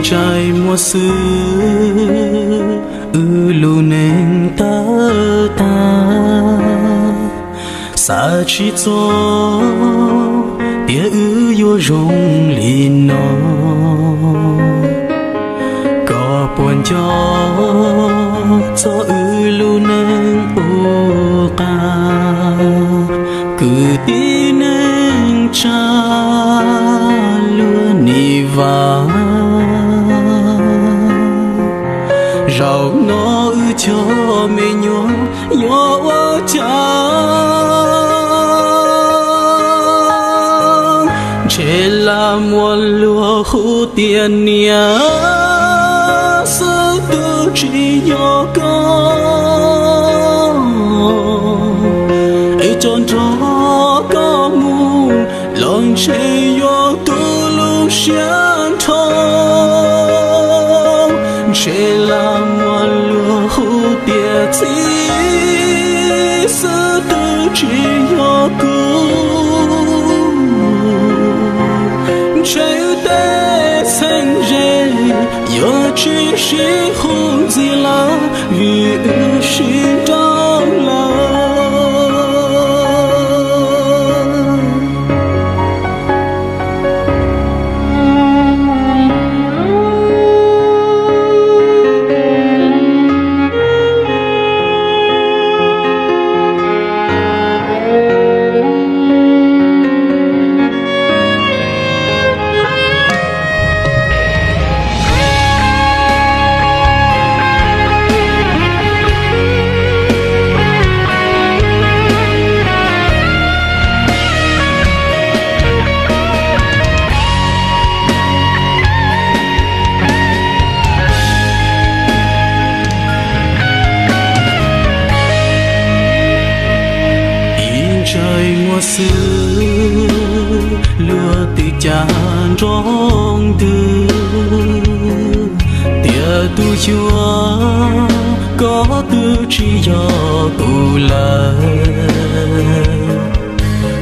Ntsej muag xwb, wb lub neej tawg tag, xav tsis txog tias wb yuav zoo li no. Koj puas nco txog wb lub neej ua qas, kwv tij neej tsa luag nim vam? Zaum no wb cov me nyuam yuav ua cas? Ntshe lam muaj luag hu tias niam xwb twb tsis yog koj, es coj nrog koj mus los ntshe yuav tu lub siab nrho. Ntshe lam muaj luag hu tias txiv xwb twb tsis yog kuv, ntshe wb tej txheeb ze yuav tsis sib hu ntxiv lawm vim wb sib nrauj lawm. Ib ntsais muag xwb, luag twb cas nrov ntws tias tus xyuas koj twb tsis yog kuv lawm.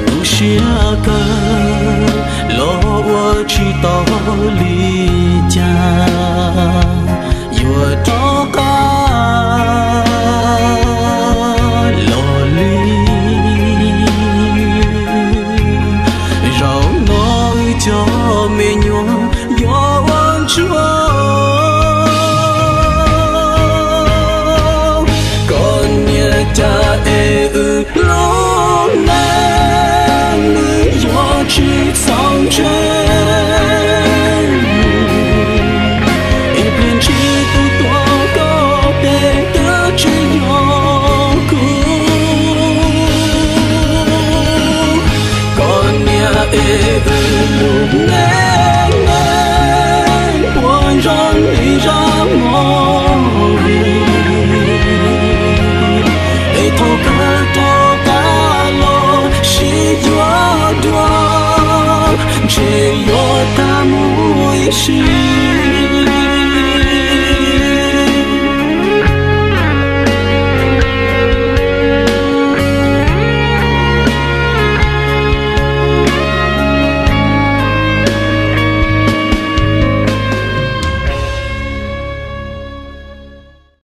Tu siab kawg los ua tsis tau li cas, yuav rov qab los li. Zaum no wb cov me nyuam yuav ua ntsuag, koj niam cas es wb lub neej nws yuav tsis txaus ntse. Es pliag ntshis tus tuav koj tes twb tsis yog kuv, koj niam es wb lub neej puas zoo li zaj movie, es thaum kawg rov qab los sib yuav dua, ntshe yuav tag mus ib sim.